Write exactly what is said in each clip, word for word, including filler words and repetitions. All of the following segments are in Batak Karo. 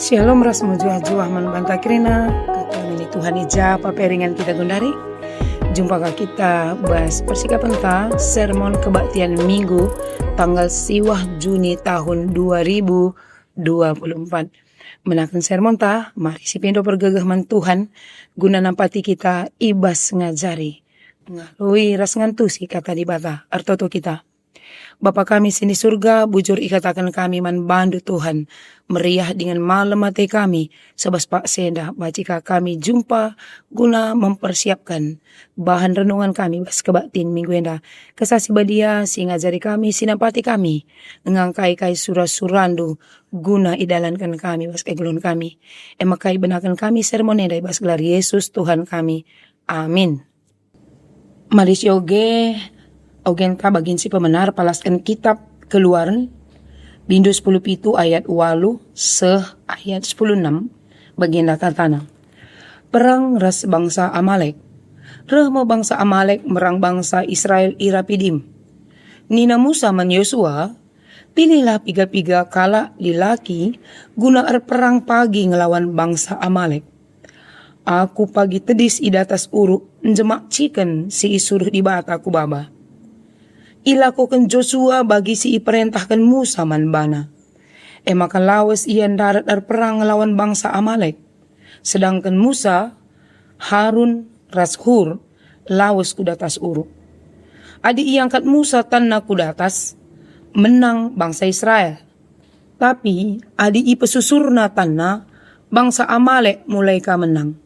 Shalom ras mejuah-juah man banta kerina, kami ni Tuhan i ja pe ringan kita gundari. Jumpa ka kita bas persikapenta sermon kebaktian Minggu tanggal siwah Juni tahun dua ribu dua puluh empat. Menaken sermonta, mari sipindo pergegeh man Tuhan guna nampati kita i bas ngajari, ngaloi ras ngantusi Kata Dibata. Ertoto kita. Bapa kami si ni Surga, bujur ikataken kami man bandu Tuhan, meriah dingen malem ate kami, sabas paksa enda banci ka kami jumpa guna mempersiapkan bahan renungan kami bas kebaktin minggu enda. Kesah Si Badia si ngajari kami, si nampati kami, ngangkai kai sura-surandu guna idalanken kami bas kegeluhen kami. E maka ibenaken kami sermon enda i bas gelar Yesus Tuhan kami. Amin. Mari sioge, ogenta bagin si pemena erpalasken kitap Keluaren, bindu sepuluh pitu ayat walu seh ayat sepuluh enam, bagenda katana. Perang ras bangsa Amalek. Reh me bangsa Amalek merang bangsa Israel i Rapidim. Nina Musa man Yosua, "Pilihlah piga-piga kalak dilaki guna erperang pagi ngelawan bangsa Amalek. Aku pagi tedis i datas uruk njemak ciken si isuruh Dibata ku baba." Ilakoken Josua bagi si iperentahken Musa man bana. E maka lawes ia ndarat erperang ngelawan bangsa Amalek. Sedangken Musa, Harun, ras Hur lawes ku datas uruk. Adi iangkat Musa tanna ku datas, menang bangsa Israel. Tapi adi ipesusurna tanna, bangsa Amalek mulai ka menang.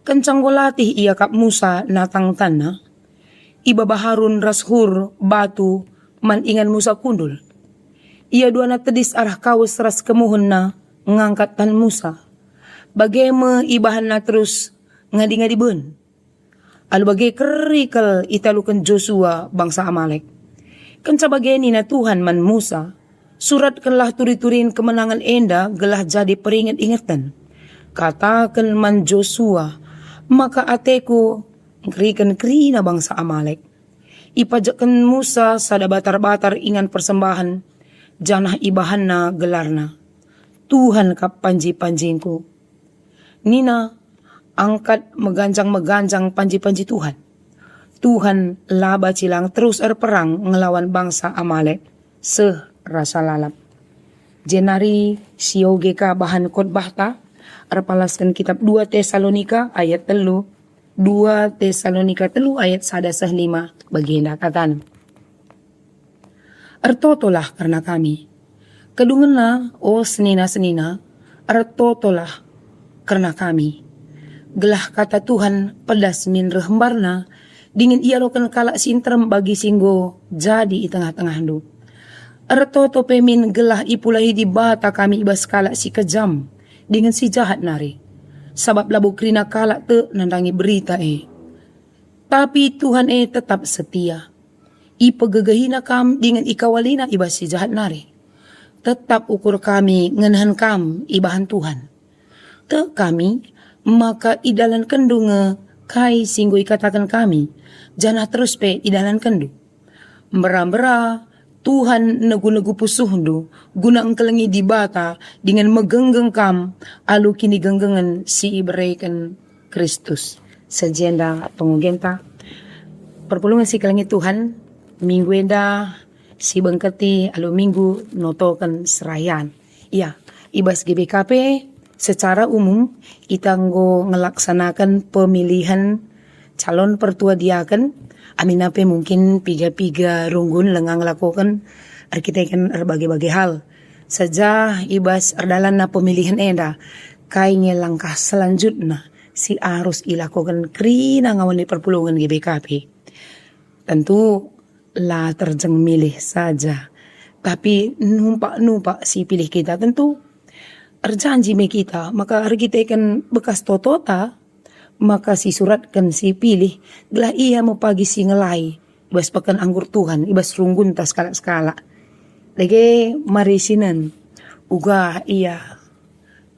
Kenca enggo latih iakap Musa natang tanna, ibaba Harun ras Hur batu man ingan Musa kundul. Ia duana tedis arah kawes ras kemuhenna ngangkat tan Musa. Bage me ibahanna terus ngadi-ngadi ben. Alu bage keri kal italuken Josua bangsa Amalek. Kenca bage nina Tuhan man Musa, "Suratkenlah turi-turin kemenangen enda gelah jadi peringet-ingeten. Kataken man Josua, maka ateku ngeriken kerina bangsa Amalek." Ipajekken Musa sada batar-batar ingan persembahen, janah ibahanna gelarna, "Tuhan kap panji-panjingku." Nina, "Angkat meganjang-meganjang panji-panji Tuhan." Tuhan la banci lang terus erperang ngelawan bangsa Amalek seh rasa lalap. Jenari sioge ka bahan khotbahta, erpalasken kitap dua Tesalonika ayat telu, dua Tesalonika telu ayat sada seh lima, bagenda katana. Ertotolah kerna kami. Kedungenna, o senina-senina, ertotolah kerna kami. Gelah kata Tuhan pedas min reh mbarna, dingen ialoken kalak si nterem bagi si enggo jadi i tengah-tengahndu. Ertoto pe min gelah ipulahi Dibata kami i bas kalak si kejam dingen si jahat nari, sabap labo kerina kalak tek nandangi berita e. Tapi Tuhan e tetap setia. IpegegehiNa kam dingen ikawaliNa i bas si jahat nari. Tetap ukur kami ngenehen kam ibahan Tuhan. Tek kami maka idalankenndu nge kai si enggo ikataken kami, janah terus pe idalankenndu. Mbera-mbera Tuhan negu-negu pusuhndu guna engkelengi Dibata dingen megenggeng kam alu kinigenggengen si ibereken Kristus. Sajenda pengogenta, perpulungen si kelengi Tuhan, minggu enda si bengketi alu minggu notoken serayan. Ya, i bas G B K P secara umum kita enggo ngelaksanaken pemilihan calon pertua diaken, aminna pe mungkin piga-piga runggun langa ngelakoken erkiteken erbage-bage hal. Saja i bas erdalanna pemilihan enda, kai nge langkah selanjutna si arus ilakoken kerina ngawan perpulungen G B K P? Tentu la terjeng milih saja, tapi numpak-numpak si pilih kita tentu erjanji me kita maka erkiteken bekas totota, maka si suratken si pilih gelah ia me pagi si ngelai i bas peken anggur Tuhan, i bas runggunta sekalak-sekalak. Dage mari sinen uga ia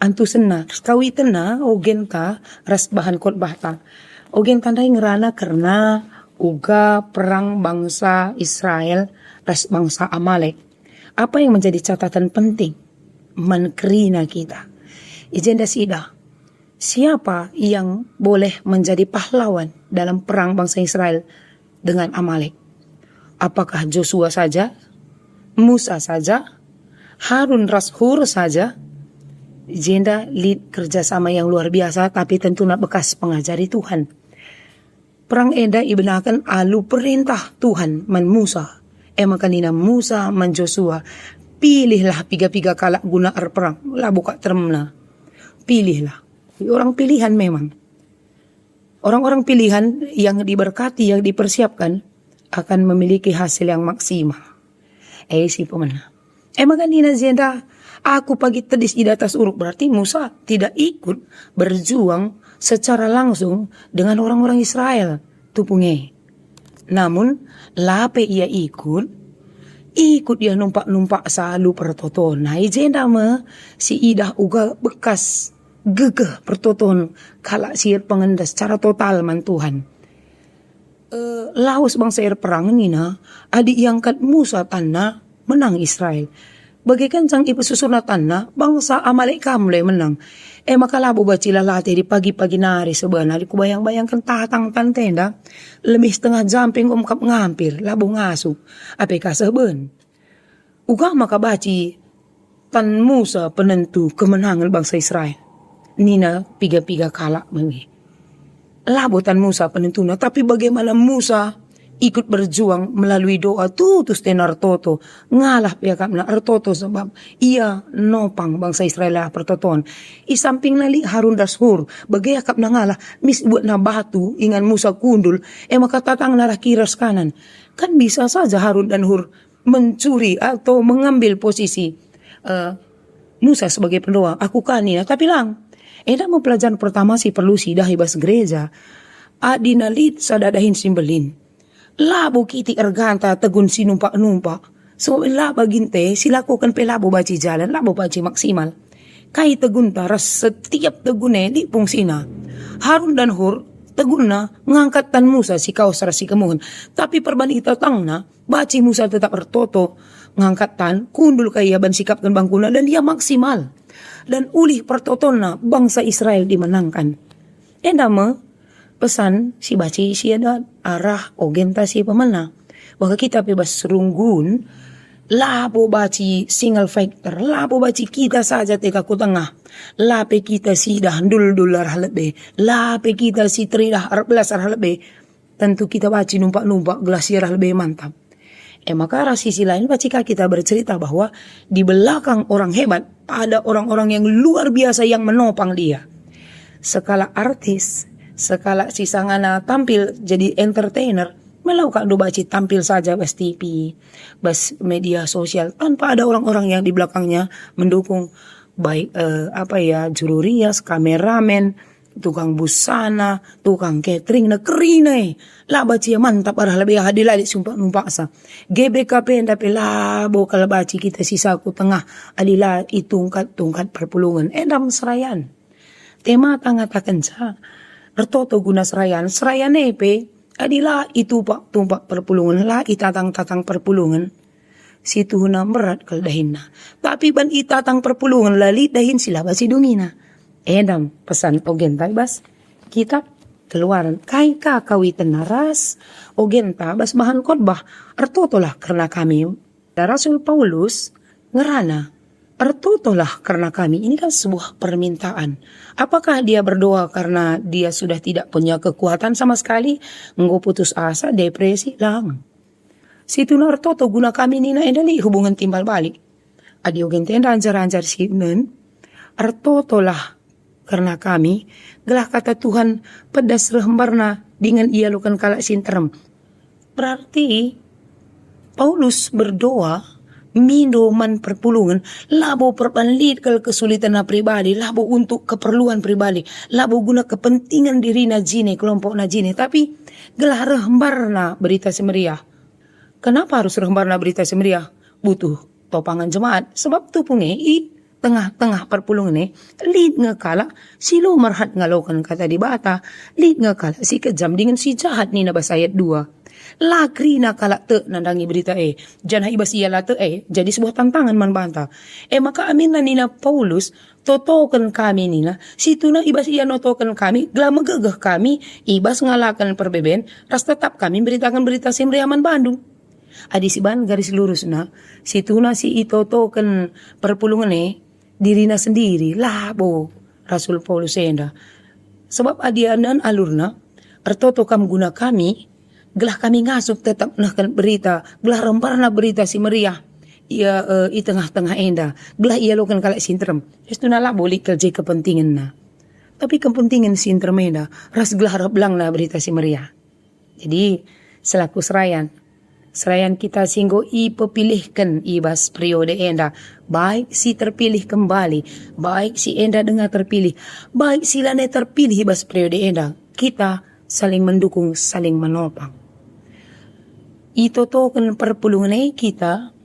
antusenna, sekawitenna ogenta ras bahan khotbahta. Ogenta ndai ngerana kerna uga perang bangsa Israel ras bangsa Amalek. Apa yang menjadi catatan penting man kerina kita? I jenda sidah, siapa yang boleh menjadi pahlawan dalam perang bangsa Israel dengan Amalek? Apakah Josua saja? Musa saja? Harun ras Hur saja? Jenda lit kerjasama yang luar biasa, tapi tentuna bekas pengajari Tuhan. Perang enda ibenaken alu perentah Tuhan man Musa. E maka nina Musa man Josua, "Pilihlah piga-piga kalak guna erperang, labo kap teremna. Pilihlah." Orang pilihan memang. Orang-orang pilihan yang diberkati, yang dipersiapkan akan memiliki hasil yang maksimal. E si pemena. E maka nina jenda, "Aku pagi tedis i datas uruk." Berarti Musa tidak ikut berjuang secara langsung dengan orang-orang Israel. Tupung e. Namun, la pe ia ikut, ikut ia numpak-numpak salu pertotona. I jenda me si idah uga bekas gegeh pertoton kalak si erpengendar secara total man Tuhan. Eh, lawes bangsa erperang nina, adi iangkat Musa tanna, menang Israel. Bage kenca ipesusurna tanna, bangsa Amalek kam le menang. E maka labo banci la latih di pagi-pagi nari sebana, adi kubayang-bayangken tatang tan tenda, lebih setengah jam pe enggo mekap ngampir, labo ngasup, ape ka seh ben. Uga maka banci tan Musa penentu kemenangen bangsa Israel. Nina piga-piga kalak me. Labo tan Musa penentuna, tapi bagaimana Musa ikut berjuang melalui doa, tutus tena ertoto, ngalah pe akapna ertoto sebab ia nopang bangsa Israel arah pertoton. I sampingna lit Harun ras Hur, bage akapna ngalah, mis ibuatna batu ingan Musa kundul, e maka tatangna arah kiri ras kanan. Kan bisa saja Harun dan Hur mencuri atau mengambil posisi, eh, Musa sebagai pendoa, "Aku ka," nina, tapi lang. Enda me pelajaran pertama si perlu siidah i bas gereja. Adina lit sada dahin si mbelin, labo kitik erganta tegun si numpak-numpak. Sebab la baginte si lakoken pe labo banci jalan, labo banci maksimal. Kai tegunta ras setiap tegun e lit fungsina. Harun dan Hur tegunna ngangkat tan Musa si kaus ras si kemuhen. Tapi perban itatangna, banci Musa tetap ertoto, ngangkat tan, kundul ka ia ban sikapken bangkuna, dan ia maksimal. Dan ulih pertotonna bangsa Israel dimenangkan. Enda me pesan si banci siadat arah ogenta si pemena. Maka kita pe bas runggun, labo banci single factor, labo banci kita saja teka ku tengah. La pe kita sidah ndul-ndul arah lebe, la pe kita si teridah erbelas arah lebe. Tentu kita banci numpak-numpak gelah si arah lebe mantap. E maka arah sisi lain banci ka kita bercerita bahwa di belakang orang hebat ada orang-orang yang luar biasa yang menopang dia. Sekalak artis, sekalak si sangana tampil jadi entertainer, me lau kak ndu banci tampil saja bas T V, bas media sosial, tanpa ada orang-orang yang di belakangnya mendukung, baik, eh, apa ya, juru rias, kameramen, tukang busana, tukang catering, negeri ne. La banci ia mantap arah lebe adi la lit sumpak-numpaksa. G B K P enda pe labo kal banci kita sisa ku tengah adi la itungkat-tungkat perpulungen. Enda me serayan. Tema ngatakenca, ertoto guna serayan. Serayan e pe, adi la itupak-tumpak perpulungen, la itatang-tatang perpulungen, si tuhuna mberat kal dahinna. Tapi ban itatang perpulungen la lit dahin si la banci dungina. Enda me pesan ogenta i bas kitab Keluaran. Kai ka kawitenna ras ogenta bas bahan khotbah, "Ertotolah kerna kami"? Rasul Paulus ngerana, "Ertotolah kerna kami." Ini kan sebuah permintaan. Apakah dia berdoa karena dia sudah tidak punya kekuatan sama sekali? Enggo putus asa, depresi? Lang. Situhuna ertoto guna kami nina enda lit hubungen timbal balik. Adi ogenta enda ajar-ajar si nen, ertotolah kerna kami, gelah kata Tuhan pedas reh mbarna dingen ialoken kalak si nterem. Berarti Paulus berdoa mindo man perpulungen, labo perban lit kal kesulitanna pribadi, labo untuk keperluan pribadi, labo guna kepentingan dirina jine, kelompokna jine, tapi gelah reh mbarna Berita Si Meriah. Kenapa harus reh mbarna Berita Si Meriah? Butuh topangen jemaat. Sebab tupung e i tengah-tengah perpulungen e, lit nge kalak si la merhat ngaloken kata Dibata, lit nge kalak si kejam dingen si jahat nina bas ayat dua. La kerina kalak tek nandangi berita e, janah i bas ia la tek e jadi sebuah tantangan man banta. E maka aminna nina Paulus, "Totoken kami," nina, "situhuna i bas ia notoken kami, gelah megegeh kami i bas ngalaken perbeben, ras tetap kami mberitaken Berita Si Meriah man bandu." Adi siban garis lurusna, situhuna si itotoken perpulungen e, dirina sendiri, labo Rasul Paulus enda. Sabap adi anan alurna, "Ertoto kam guna kami, gelah kami ngasup tetap nehken berita, gelah rembarna Berita Si Meriah ia, e, i tengah-tengah enda, gelah ialoken kalak si nterem." Istuna labo lit kal je kepentingenna. Tapi kepentingen si nterem enda ras gelah reh belangna Berita Si Meriah. Jadi, selaku serayan, serayan kita si enggo ipepilihken i bas periode enda, baik si terpilih kembali, baik si enda denga terpilih, baik si lanai terpilih i bas periode enda, kita saling mendukung, saling menopang. Itotoken perpulungen e kita,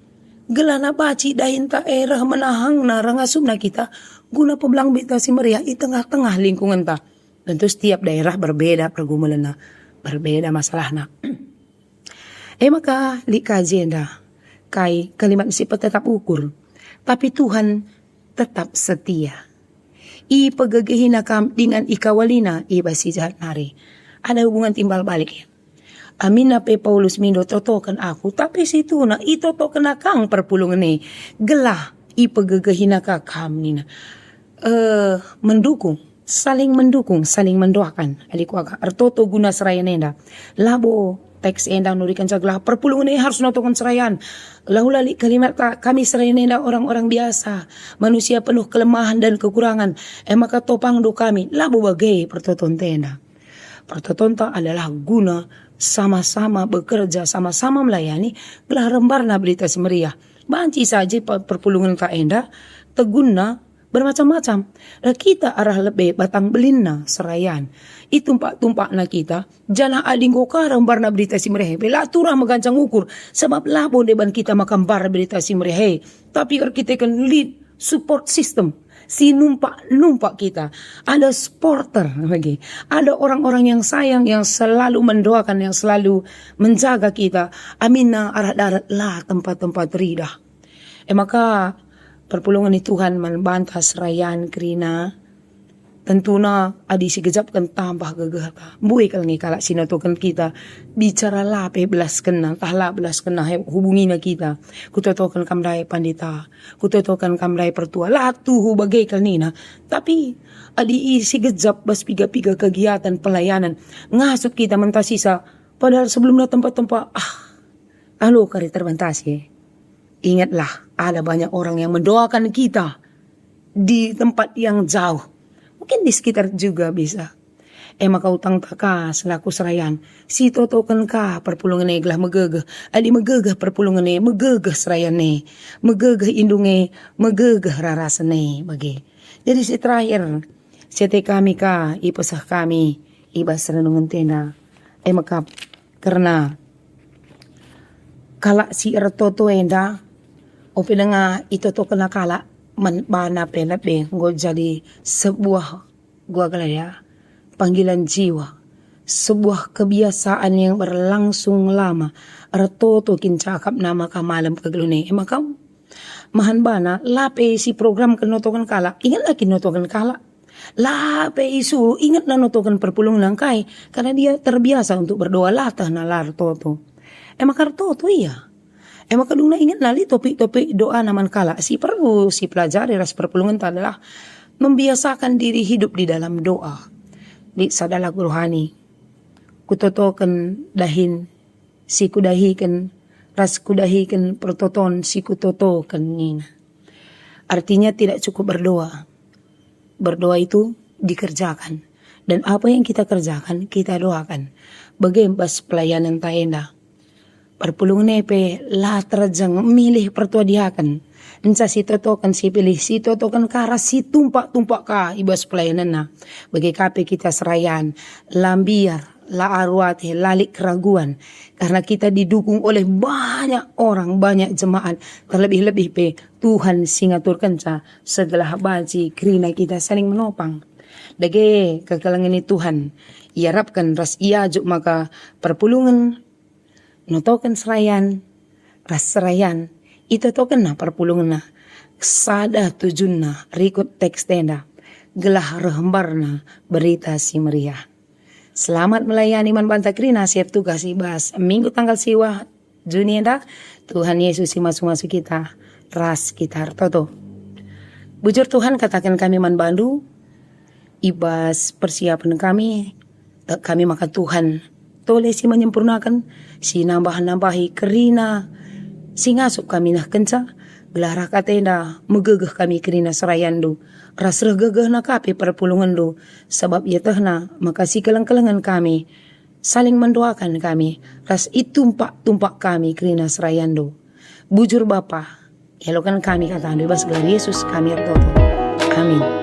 gelah banci dahinta e reh menahangna reh ngasupna kita guna pebelang Berita Si Meriah i tengah-tengah lingkungenta. Tentu setiap daerah berbeda pergumulenna, berbeda masalahna. E maka lit ka jenda, kai kalimat si petetap ukur, tapi Tuhan tetap setia. IpegegehiNa kam dingen ikawaliNa i bas si jahat nari. Ada hubungan timbal balik. Aminna pe Paulus mindo, "Totoken aku," tapi situhuna itotokenna kang perpulungen e, gelah ipegegehiNa ka kam nina. Eh, mendukung, saling mendukung, saling mendoakan. Adik kuakap, ertoto guna serayan enda. Labo teks enda nurikenca gelah perpulungen e harus notoken serayan. Lahula lit kalimat ka, kami serayan enda orang-orang biasa, manusia penuh kelemahan dan kekurangan. E maka topangdo kami, labo bage pertotonta enda. Pertotonta adalah guna sama-sama bekerja, sama-sama melayani, gelah rembarna Berita Si Meriah. Banci saja pe-, perpulungenta enda, tegunna bermacam-macam. Lah kita arah lebe batang belinna serayan. Itumpak-tumpakna kita, janah adi enggo ka rembarna Berita Si Meriah e, la turah megancang ukur, sabap labo ndeban kita maka mbar Berita Si Meriah e, tapi erkiteken lit support system si numpak-numpak kita. Ada supporter bagi. Ada orang-orang yang sayang, yang selalu mendoakan, yang selalu menjaga kita. Aminna arah darat la tempat-tempat ridah. E maka, perpulungen ni Tuhan man banta serayan kerina. Tentuna adi sigejapken tambah gegehta. Mbue kal nge kalak si notoken kita. Bicara la pe belaskenna, ntah la belaskenna, he, hubungina kita. Kutotoken kam ndai pandita, kutotoken kam ndai pertua. La tuhu bage kal nina. Tapi adi i sigejap bas piga-piga kegiatan pelayanan, ngasup kita mentasisa, padahal sebelumna tempa-tempa, ah, alu kari terbantasi. Ingatlah, ada banyak orang yang mendoakan kita di tempat yang jauh. Mungkin di sekitar juga bisa. E maka utangta ka selaku serayan, sitotoken ka perpulungen e gelah megegeh. Adi megegeh perpulungen e, megegeh serayan e, megegeh indung e, megegeh rarasen e bage. Jadi si terakhir, siate kami ka ipeseh kami i bas renungenta enda. E maka kerna kalak si ertoto enda, ope denga itotokenna kalak, man bana pe lebe enggo jadi sebuah, gua kala ya, panggilan jiwa, sebuah kebiasaan yang berlangsung lama. Ertoto kin cakapna maka malem kegeluhen e. E maka mahan bana, la pe si program kin notoken kalak, ingetlah kin notoken kalak. La pe isuruh, ingetlah notoken perpulungen nangkai, karena dia terbiasa untuk berdoa, la teh na la ertoto. E maka ertoto ia. E maka dungna ingetlah lit topik-topik doana man kalak. Si perlu sipelajari ras perpulungenta adalah membiasakan diri hidup di dalam doa. Lit sada lagu rohani, "Kutotoken dahin si kudahiken, ras kudahiken pertoton si kutotoken," nina. Artinya tidak cukup berdoa. Berdoa itu dikerjakan. Dan apa yang kita kerjakan, kita doakan. Bage bas pelayanenta enda. Perpulungen e pe la terjeng milih pertua diaken. Enca sitotoken, sipilih, sitotoken ka ras situmpak-tumpak ka i bas pelayanenna. Bage ka pe kita serayan, la mbiar, la aru ate, la lit keraguan. Karena kita didukung oleh banyak orang, banyak jemaat. Terlebih-lebih pe Tuhan si ngaturkenca, segelah banci kerina kita saling menopang. Dage kekelengen ni Tuhan iarapken ras iajuk maka perpulungen notoken serayan, ras serayan itotokenna perpulungenna. Sada tujunna rikut teks enda, gelah reh mbarna Berita Si Meriah. Selamat melayani man banta kerina si ertugas i bas minggu tanggal siwah Juni enda. Tuhan Yesus si masu-masu kita, ras kita ertoto. Bujur Tuhan, kataken kami man bandu, i bas persiapen kami, tek kami maka Tuhan tole si menyempurnaken, si nambah-nambahi kerina si ngasup kami nehkenca, gelah reh ate enda megegeh kami kerina serayandu, ras reh gegehna ka pe perpulungenndu, sabap ietehna maka sikeleng-kelengen kami, saling mendoakan kami, ras itumpak-tumpak kami kerina serayandu. Bujur Bapa, ialoken kami katandu i bas gelar Yesus kami ertoto. Amin.